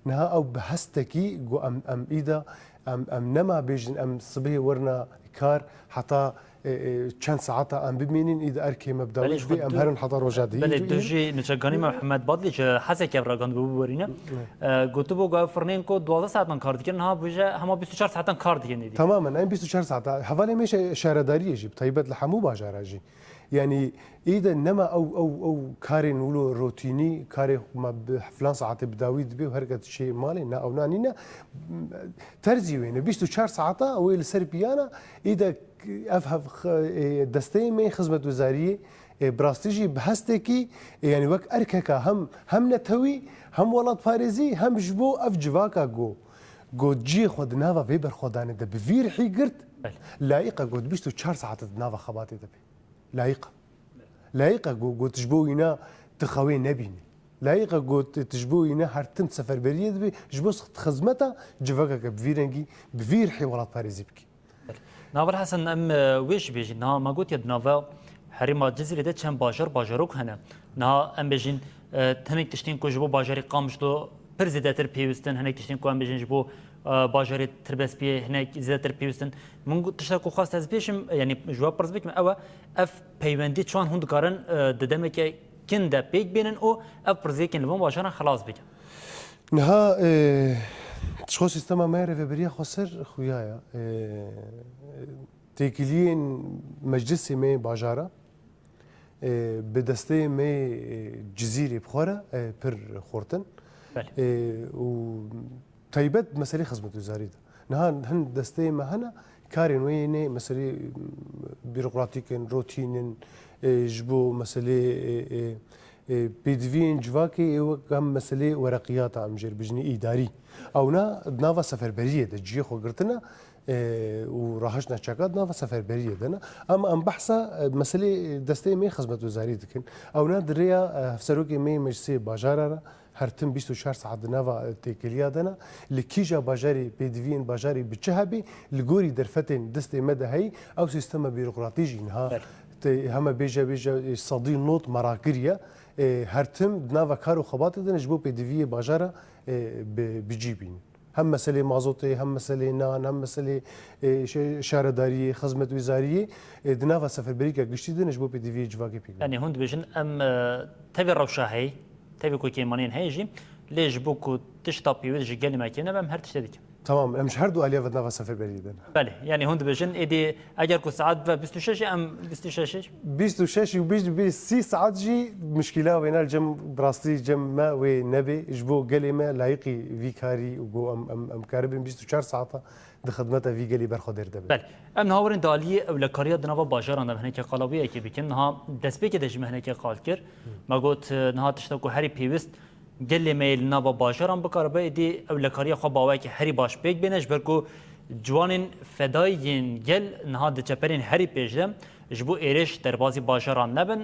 Niha ew bi hestekî got, em, em îda, em, em nema bêjin, em sibihê werina kar, heta, ê, ê, çend saeta em bimînin, îda erkê me bi dawî Belê, dibe, em herin heta roja dî. Belê, Îro, tu îro. Jî nûçeganî me Mihemed Badlî ji Heseke ragihandibe bû werîne. Evet. E, gotibû, got, firnên ku duwazdeh saetan kar dikin, niha bûje hema bîst û çar saetan kar dikin êdî. Tamamen, em bîst û çar saeta. Hevalê me şe-, şaredariyê jî, bi taybet li hemû bajara jî. Yanî, îde nema ew, ew, ew karên wilo rotînî, karê me bi filan saetê bi dawî dibe û her ke diçê malê, na, ew na nîne. Terzî wê ne, bîst û çar saeta ew ê li ser piyana, îde ev hev-, e, desteyê me xizmetwezariyê, e, bi rastî jî bi hestekî, e, yanî wek erkeka hem, hem netewî, hem welatparêzî, hem ji bo ev civaka ku, ku cihê xwe di nava vê berxwedanê de bi vî rihî girt, Belê. Layiqa ku di bîst û çar saetê di nava xebatê de be. Layiqa. Layiqa ku, ku tu ji bo wîna tu xewê nebînî. Layiqa ku tu, tu ji bo wîna her tim seferberiyê dibî, ji bo xizmeta civakeke bi vî rengî, bi vî rihê welatparêzî bikî. Naval Hesen, em, e, wê jî bêjin. Niha me gotiye di nava herêma Cizîrê de çend bajar, bajarok hene. Niha em bêjin, e, hinek tiştên ku ji bo bajarê Qamişlo pir zêdetir pêwist in, hinek tiştên ku em bêjin ji bo, e, bajarê Tirbespiyê hinek zêdetir pêwist in. Min got, tişta ku xwest ez bêjim, e, yanî ji we pirs bikim, ew e, ev peywendî çawan hûn dikarin, e, di demeke kin de pêk bênin û ev pirsgirêkên li van bajaran xelas bikin? Niha, e, ji xwe sîstema me ya rêveberiya xweser xuya ye. E, têkiliyên meclisê me yê bajara, e, bi desteyê me yê, e, Cizîrê bi xwe re, e, pir xurt in. Belê. E, û taybet meselê xizmetguzarî de. Niha hin desteyê me hene, karên wê yê nê meselê, m, bîrokratîk in, rotîn in, e, ji bo meselê, e, e, e, pêdiviyên civakê ê wek hem meselê wereqiyata em jê re bijînî îdarî. Ewna di nava seferberiyê de cihê xwe girtine, e, û rahiştine çeka di nava seferberiyê de ne. Em, em behsa, e, meselê desteyê me yê xizmetguzarî dikin. Ewna di rêya, e, hevserokê me yê meclisê bajara re her tim bîst û çar saet di nava, e, têkiliya de ne. Li kîja bajarê pêdiviyên bajarê bi çi hebî, li gorî derfetên destê me de heyî, ew sîstema bîrokratî jî niha Belê. tê-, heme bêje bêje, e, sedî nod mera kiriye. E, her tim di nava kar û xebatê de ne ji bo pêdiviyê bajara, e, bi, bi cî bînin. Hem meselê mazotê, hem meselê nan, hem meselê, e, şe-, şaredariyê, xizmetwezariyê, e, di nava seferberîka giştî de ne ji bo pêdiviyê civakê pêk bînin. Yanî hûn dibêjin em, e, tevî rewşa heyî, tevî ku kêmaniyên heyî jî, lê ji bo ku tişta pêwist ji gelê me kêm nebe, em her tiştê dikin. Tamam, em ji her du aliya ve di nava seferberiyê de ne. Belê, yanî hûn dibêjin, êdî eger ku saet bibe bîst û şeş, em bîst û şeş. Bîst û şeş û bîst, bîst, sî saet jî muşkîla wêne li cem, bi rastî cem me wê nebê. Ji bo gelê me layiqî vî karî û ku em, em, em karibin bîst û çar saeta di xidmeta vî gelî berxwedêr de bin. Belê. Em niha werin di aliyê ewlekariya di nava bajaran de em hinekî qala wê yekê bikin. Niha destpêkê de jî me hinekî qal kir. Me got, niha tişta ku herî pêwist gelê me yê li nava bajaran bikaribe, êdî ewlekariya xwe bi awayekî herî baş pêk bêne, ji ber ku ciwanên fedayî yên gel niha di çeperên herî pêş de ji bo êrîş derbazî bajaran nebin,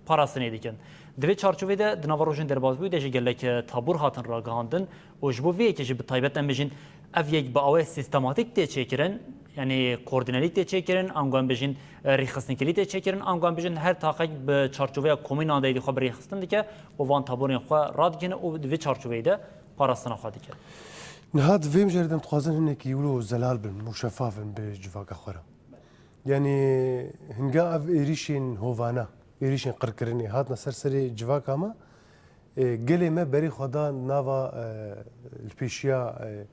parastinê dikin. Di vê çarçovê de di nava rojên derbazbûyî de jî gelek, e, tabûr hatin ragihandin û ji bo vê yekê jî bi taybet em bêjin ev yek bi awayê sîstematîk tê çêkirin, yanî koordînelî tê çêkirin, ango em bêjin, e, rêxistinkirî tê çêkirin, ango em bêjin her taqek bi çarçoveya komînan de êdî xwe bi rêxistin dike û van tabûrên xwe radigihîne û di vê çarçoveyê de parastina xwe dike. Niha di vê mijarê de em dixwazin hinekî wilo zelal bin û şefaf bin bi civaka xwe re. Yanî hinga ev êrîşên hovana, êrîşên qirkirinê hatine ser serê civaka me, e, gelê me berê xwe da nava, e, li pêşiya, e,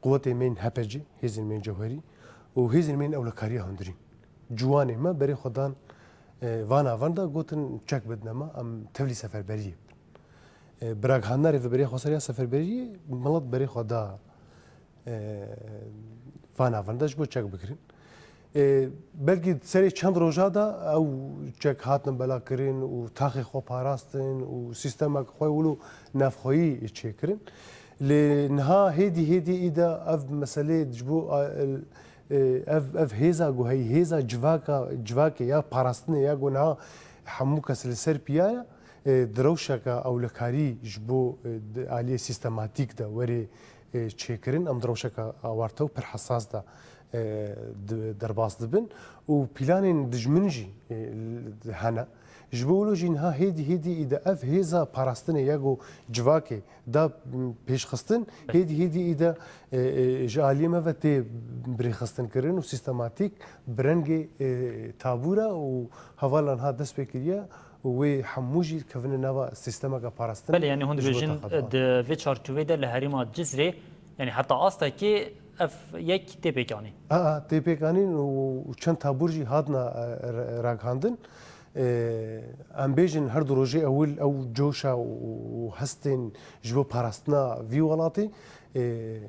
quwetê me yên H P C, hêzên me yên cewherî û hêzên me yên ewlekariya hundirîn. Ciwanê me berê xwe dan, e, van avan da gotin çek bidine me, em tevlî seferberiyê bin. E, bi ragihandina Rêveberiya Xweser ya Seferberiyê, milet berê xwe da, e, van avan de ji bo çek bikirin. E, belkî serê çend roja de ew çek hatine belakirin û taxê xwe parastin û sîstemek xwe wilo navxweyî çêkirin. Lê niha hêdî hêdî îda ev meselê ji bo, a, el, e, ev, ev hêza ku heyî, hêza civaka, civakê ya parastinê ya ku niha hemû kes li ser piya ye, e, di rewşeke ewlekarî ji bo, e, di aliyê sîstematîk de were, e, çêkirin, em di rewşeke awarte û pir hesas de, e, di, derbas dibin û planên dijmin jî, e, hene. Ji bo wilo jî niha hêdî hêdî î de ev hêza parastinê ya ku civakê da, m, pêşxistin, hêdî hêdî î de, e, e, ji aliyê me ve tê birêxistin kirin û sîstematîk bi rengê, e, tabûra û hevala niha dest pê kiriye û wê hemû jî kevine nava sîstemeke parastinê. Belê, yanî hûn ji bo dibêjin, te xwe didan. Di vê çarçovê de li herêma Cizrê, yanî heta astekê ev yek tê pêkanîn. A, a, tê pêkanîn û, û çend tabûr jî hatina, e, ra-, ragihandin. E, em bêjin her du rojê ewil ew coşa û, û hestên ji bo parastina vî welatê, e,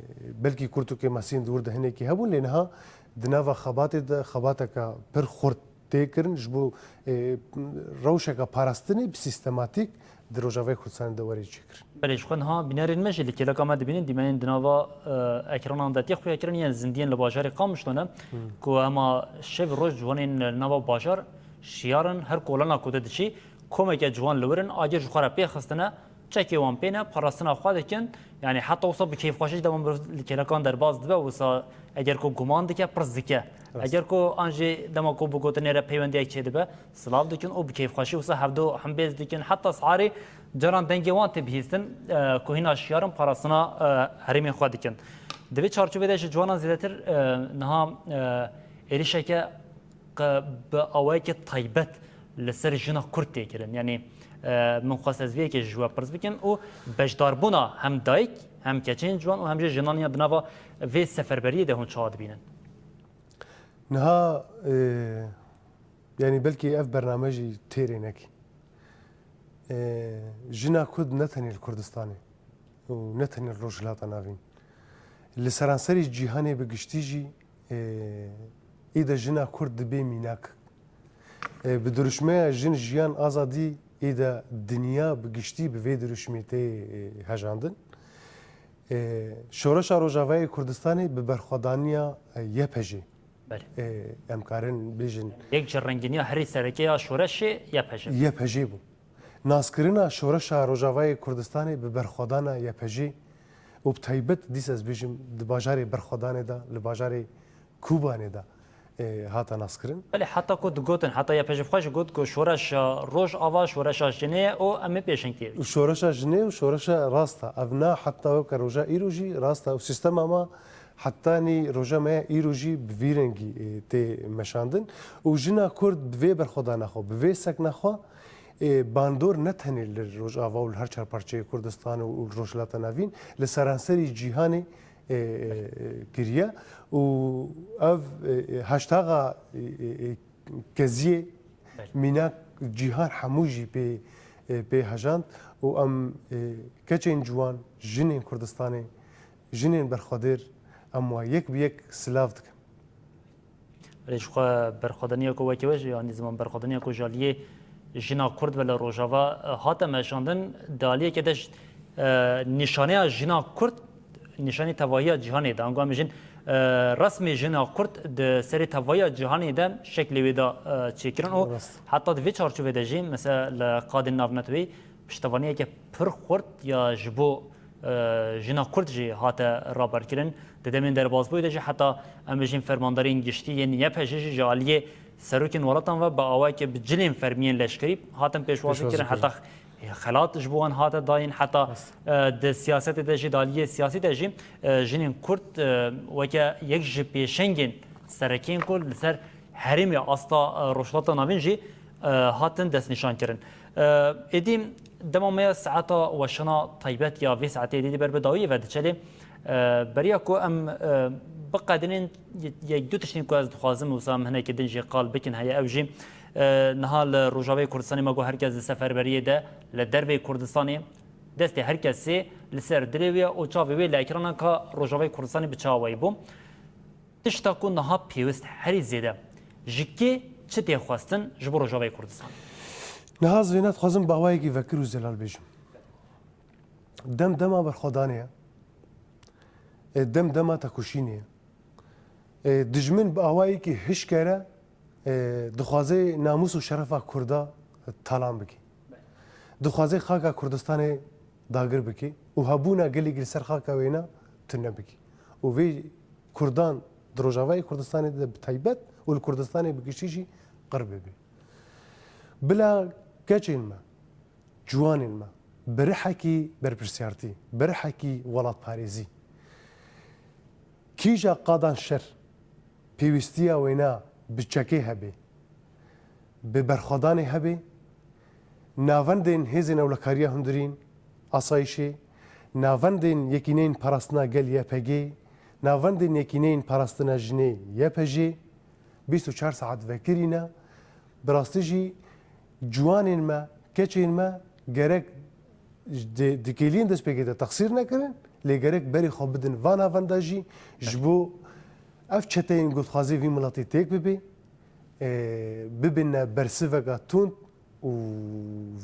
belkî kurt û kêmasiyên di wir de hinekî hebûn, lê niha di nava xebatê de xebateke pir xurt tê kirin, ji bo, e, rewşeke parastinê bi sîstematîk di Rojavayê Kurdistanê de were çêkirin. Belê, ji xwe niha bînerên me jî li kêleka me dibînin, dîmenên di nava, e, ekranan de tê xuyakirin yên zindiyên li bajarê Qamişlo ne, Hmm. ku hema şev roj ciwanên li nava bajar şiyar in, her kolana ku tu diçî, komeke ciwan li wir in, agir ji xwe re pê xistine, çekê wan pê ne, parastina xwe dikin. Yanî heta wisa bi keyfxweşî ji dema mirov li kêlekan derbas dibe, wisa eger ku guman dike, pirs dike. Rast. Eger ku an jî dema ku bi gotinê re peywendiyek çêdibe, silav dikin û bi keyfxweşî wisa hevdu hembêz dikin. Heta siharê caran dengê wan tê bihîstin, e, ku hîna şiyar in parastina, e, herêmên xwe dikin. Di vê çarçovê de ji ciwanan zêdetir, e, niha, e, êrişeke qe-, bi awayekî taybet li ser jina Kurd tê kirin. Yanî, e, min xwest ez vê yekê ji we pirs bikim û beşdarbûna hem dayik, hem keçên ciwan û hem jî jinan ya di nava vê seferberiyê de hûn çawa dibînin? Niha, e, yanî belkî ev bername jî têrê nekî. E, jina Kurd ne tenê li Kurdistanê û ne tenê li Rojhilata Navîn. Li seranserî cîhanê bi giştî jî, e, î de jina Kurd dibê mînak. E, bi dirûşmeya Jin, Jiyan, Azadî, î de dinya bi giştî bi vê dirûşmê tê, e, hejandin. E, Şoreşa Rojavayê Kurdistanê bi berxwedaniya, e, Y P J. Belê. E, em karin bêjin. Yek ji rengîniya herî sereke ya şoreşê Y P J. Y P J bû. Naskirina Şoreşa Rojavayê Kurdistanê bi berxwedana Y P J û bi taybet dîsa ez bêjim di bajarê Berxwedanê de, li bajarê Kobanê de, e, hate naskirin. Belê, heta ku digotin, heta Y P J bi xwe jî got ku şoreşa Rojava şoreşa jinê ye û em ê pêşengtiyê bikin. Şoreşa jinê û şoreşa rast e. Ev na heta weke roja îro jî rast e û sîstema me hetanî roja me ya îro jî bi vî rengî, e, tê meşandin. Û jina Kurd bi vê berxwedana xwe, bi vê sekna xwe, e, bandor ne tenê li Rojava û li her çar parçeyê Kurdistan û, û li Rojhilata Navîn, li seranserî cîhanê, e, e, kiriye. Û ev, e, e, hashtaga, e, e, e, keziyê Belê. Mînak cîhan hemû jî pê, e, pê hejand û em, e, keçên ciwan, jinên Kurdistanê, jinên berxwedêr, em wa yek bi yek silav dikin. Belê, ji xwe berxwedaniya ku weke we jî, yanî ziman berxwedaniya ku ji aliyê jina Kurd ve li Rojava, e, hate meşandin, di aliyeke de ji, e, nîşaneya jina Kurd, nîşanî tevahiya cîhanê de, ango em bêjin, e, resmê jina Kurd di serê tevahiya cîhanê de şeklê wê de, e, çêkirin û Rast. heta di vê çarçovê de jî, mesela li qadên navneteweyî piştevaniyeke pir xurt ya ji bo e, jina Kurd jî hate raberkirin. Di demên derbasbûyî de jî heta em bêjin fermandarên giştî yên Y P J jî ji aliyê serokên welatan ve bi awayeke bi cilên fermiyên leşkerî hatin pêşwazî Pêşwazî kirin. kirin. Heta xelat ji bo wan hate dayîn, heta, Rast. e, di siyasetê de jî, di aliyê siyasî de jî, e, jinên Kurd, e, weke yek ji pêşengên serekên ku li ser herêmê asta, e, Rojhilata Navîn jî, e, hatin destnîşankirin. E, êdî dema me ya saeta weşana taybet ya vê saetê êdî ber bi dawiyê ve diçe lê, e, beriya ku em, e, biqedînin yek du tiştên ku ez dixwazim wisa em hinekî din jî qal bikin heye, ew jî, e, niha li Rojavayê Kurdistanê me got her kes di seferberiyê de li dervê Kurdistanê destê her kesê li ser dilê wê ye û çavê wê li ekranan ka Rojavayê Kurdistanê bi çawa wayî bû. Tişta ku niha pêwist herî zêde ji kê çi tê xwestin ji bo Rojavayê Kurdistanê? Niha ez vêna dixwazim bi awayekî vekir û zelal bêjim. Dem dema berxwedanê ye. E, dem dema tekoşînê ye. E, dijmin bi awayekî hişkere, e, dixwaze namûs û şerefa Kurda talan bike. Dixwaze xaka Kurdistanê dagir bike û hebûna gelek li ser xaka wêna tune bike. Û vê Kurdan di Rojavayê Kurdistanê de bi taybet û li Kurdistanê bi giştî jî qir bibe. Bila Keçên me, ciwanên me, bi rihekî berpirsiyartî, bi rihekî welatparêzî. Kîja qadan şer, pêwîstiya wêna bi çekê hebe, bi berxwedanê hebe, navendên hêzên ewlekariya hundirîn, asayişê, navendên yekîneyên parastina gel Y P G, navendên yekîneyên parastina jinê Y P J, bîst û çar saet vekirîne, bi rastî jî ciwanên me, keçên me gerek di, di kêliyên destpêkê de texsîr nekirin, lê gerek berê xwe bidin va navenda jî, ji bo ev çeteyên gotxwazê vî miletî têk bibe, e, bibine bersiveka tund û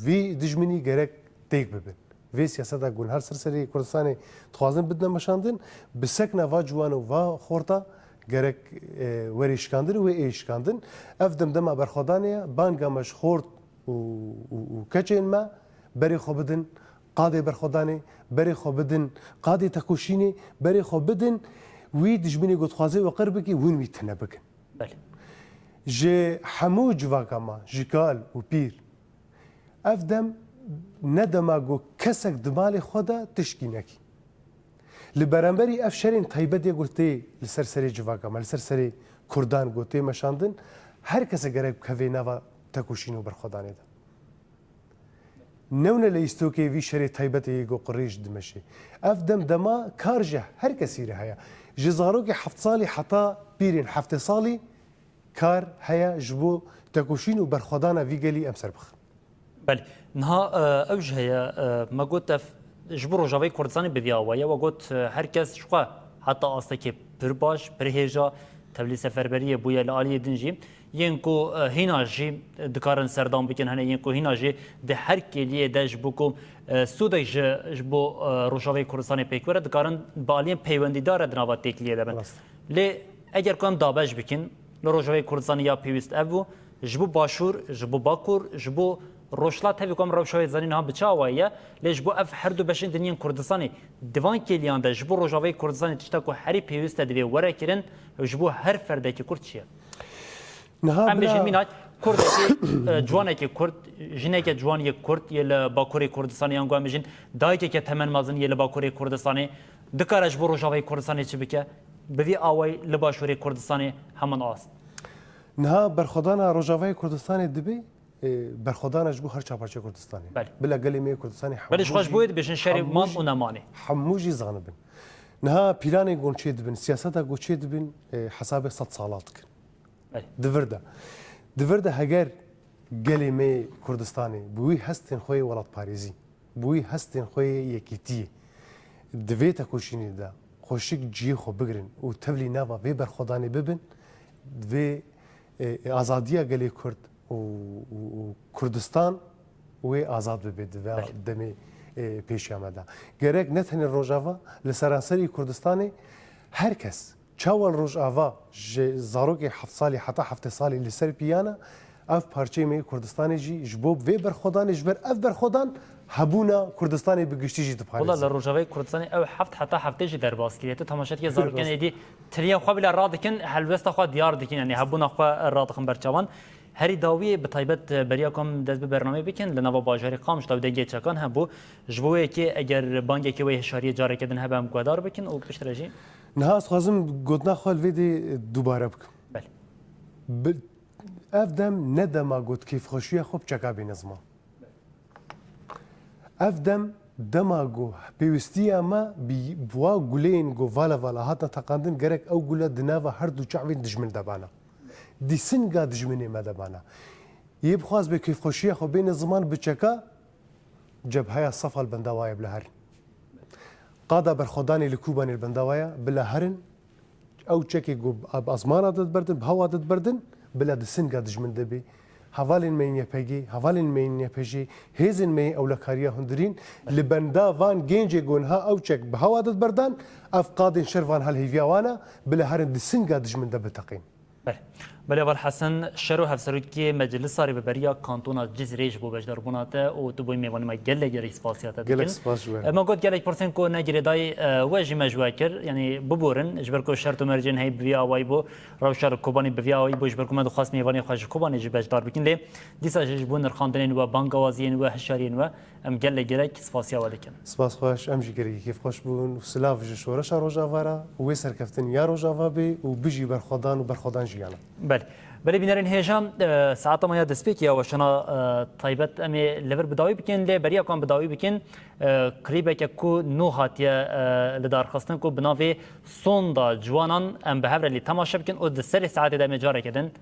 vî dijminî gerek têk bibin. Vê siyaseta ku niha li ser serê Kurdistanê dixwazin bidine meşandin, bi sekna va ciwan û va xorta gerek, e, were şikandin û wê ê şikandin. Ev dem dema berxwedanê ye, banga me ji xort û, û, û keçên me berê xwe bidin qadê berxwedanê, berê xwe bidin qadê tekoşînê, berê xwe bidin wî dijminê ku dixwaze we qir bikî, hûn wî tune bikin. Belê. Ji hemû civaka me, ji kal û pîr, ev dem ne dema ku kesek di malê xwe de tişkî nekî. Li beramberî ev şerên taybet yê ku tê li ser serê civaka me, li ser serê Kurdan ku tê meşandin, her kese gerek bikeve nava tekoşîn û berxwedanê de. Newne li îstokê vî şerê taybetê yê ku qirêj dimeşê. Ev dem dema kar ji her kesî re heye. Ji zarokê heft salî heta pîrên heftê salî kar heye ji bo tekoşîn û berxwedana vî gelî em ser bixin. Belê. Niha, e, ew jî heye, e, me got ev ji bo Rojavayê Kurdistanê bi vî awayî ye. We got, e, her kes ji xwe heta astekê pir baş, pir hêja, tevlî seferberiyê bûye li aliyê din jî. Yên ku, e, hîna jî dikarin serdam bikin, hene yên ku hîna jî di her kêliyê de ji bo ku, e, sûdek ji, ji bo, e, Rojavayê Kurdistanê pêk were, dikarin bi aliyên peywendîdar re di nava têkiliyê de bin. Rast. Lê eger ku em dabeş bikin, li Rojavayê Kurdistanê ya pêwîst ev bû, ji bo Başûr, ji bo Bakur, ji bo Rojhilat, tevî ku em rewşa wê dizanin niha bi çi awayî ye, lê ji bo ev her du beşên din yên Kurdistanê di van kêliyan de ji bo Rojavayê Kurdistanê tişta ku herî pêwîst e divê were kirin, ji bo her ferdekî Kurd çi ye? Niha Em bêjin bila mînak, Kurdekî, e, ciwanekî Kurd, jineke ciwan yê Kurd yê li Bakurê Kurdistanê, yan ku em bêjin dayikeke temen mezin yê li Bakurê Kurdistanê, dikare ji bo Rojavayê Kurdistanê çi bike? Bi vî awayî li Başûrê Kurdistanê heman ast. Niha berxwedana Rojavayê Kurdistanê dibe, e, berxwedana ji bo her çar parçeyê Kurdistanê. Belê. Bila gelê me yê Kurdistanê Belê, ji xwe ji bo wê dibêjin şerê man û nemanê. Hemû jî zanibin. Niha planê ku çê dibin, siyaseta ku çê dibin, e, hesabê sed sala dikin. Belê. Di vir de. Di vir de heger gelê me yê Kurdistanê bi wî hestên xwe yê welatparêzî, bi wî hestên xwe yê yekîtiyê, di vê tekoşînê de xweşik cihê xwe bigirin û tevlî nava vê berxwedanê bibin, vê, e, e, azadiya gelê Kurd û, û, û Kurdistan wê azad bibe di vê Belê. demê, e, pêşiya me de. Gerek ne tenê Rojava, li seranserî Kurdistanê her kes, çawa li Rojava ji zarokê heft salî heta heftê salî li ser piyana, ev parçeyê me yê Kurdistanê jî ji bo vê berxwedanê, ji ber ev berxwedan hebûna Kurdistanê bi giştî jî diparêze. Wela li Rojavayê Kurdistanê ew heft heta heftê jî derbas kiriye. Tu temaşe dikê zarokên Rast. êdî tiriya xwe bile radikin, helwesta xwe diyar dikin, yanî hebûna xwe radixin ber çavan. Herî dawiyê bi taybet beriya ku em dest bi bernameyê bikin, li nava bajarê Qamişlo dengê çekan hebû. Ji bo wê yekê eger bangekê wê hişariyê careke din hebe em guhdar bikin û piştre jî. Niha ez dixwazim gotina xwe li vê dê dubare bikim. Belê. Bi, ev dem ne dema got kêfxweşiya xwe bi çeka bêne ziman. Ev dem, dema ku pêwîstiya me bi, bi wa guleyên ku vala vala hatin teqandin, gerek ew gule di nava her du çavên dijmin de bana. Di singa dijminê me de bana. Yê bixwaz bê kêfxweşiya xwe bêne ziman bi çeka, Cebheya Sefa li benda wa ye bila herin. Qada berxwedanê li Kobanê li benda wa ye bila herin. Ew çekê ku bi azmana de diberdin, bi hewa de diberdin, bila di singa dijmin de bê. Hevalên me yên Y P G, hevalên me yên Y P J, hêzên me yên ewlekariya hundirîn, li benda van gencê ku niha ew çek bi hewa de diberdan, ev qadên şer van hel hêviya wan e, bila herin di singa dijmin de biteqîn. Belê. Belê Heval Hesen, Şero Hevserokê Meclisa Rêveberiya Kantona Cizîrê ji bo beşdarbûna te û tu bûyî mêvanê me, gelek gelek spasiya te dikin. Gelek spas ji we. Me got gelek pirsên ku ne girêdayî e, we jî me ji we kir, yanî biborin, ji ber ku şert û mercên heyî bi vî awayî bû, rewşa li Kobanê bi vî awayî bû, ji ber ku me dixwest mêvanê xwe ji Kobanê jî beşdar bikin, lê dîsa jî ji bo nirxandinên we, bangawaziyên we, hişyariyên we, em gelek gelek spasiya we dikin. Spas xweş, em jî gelekî kêfxweş bûn û silav ji şoreşa Rojava re û wê serkeftin ya Rojava bê û bijî berxwedan û berxwedan jiyana. Belê. Belê bînerên hêja, e, saeta me ya destpêkê ya weşana, e, taybet em ê li vir bi dawî bikin, lê beriya ku em bi dawî bikin, e, klîbeke ku nû hatiye, e, lidarxistin ku bi navê Sonda Ciwanan, em bi hev re lê temaşe bikin û di serê saetê de em ê careke din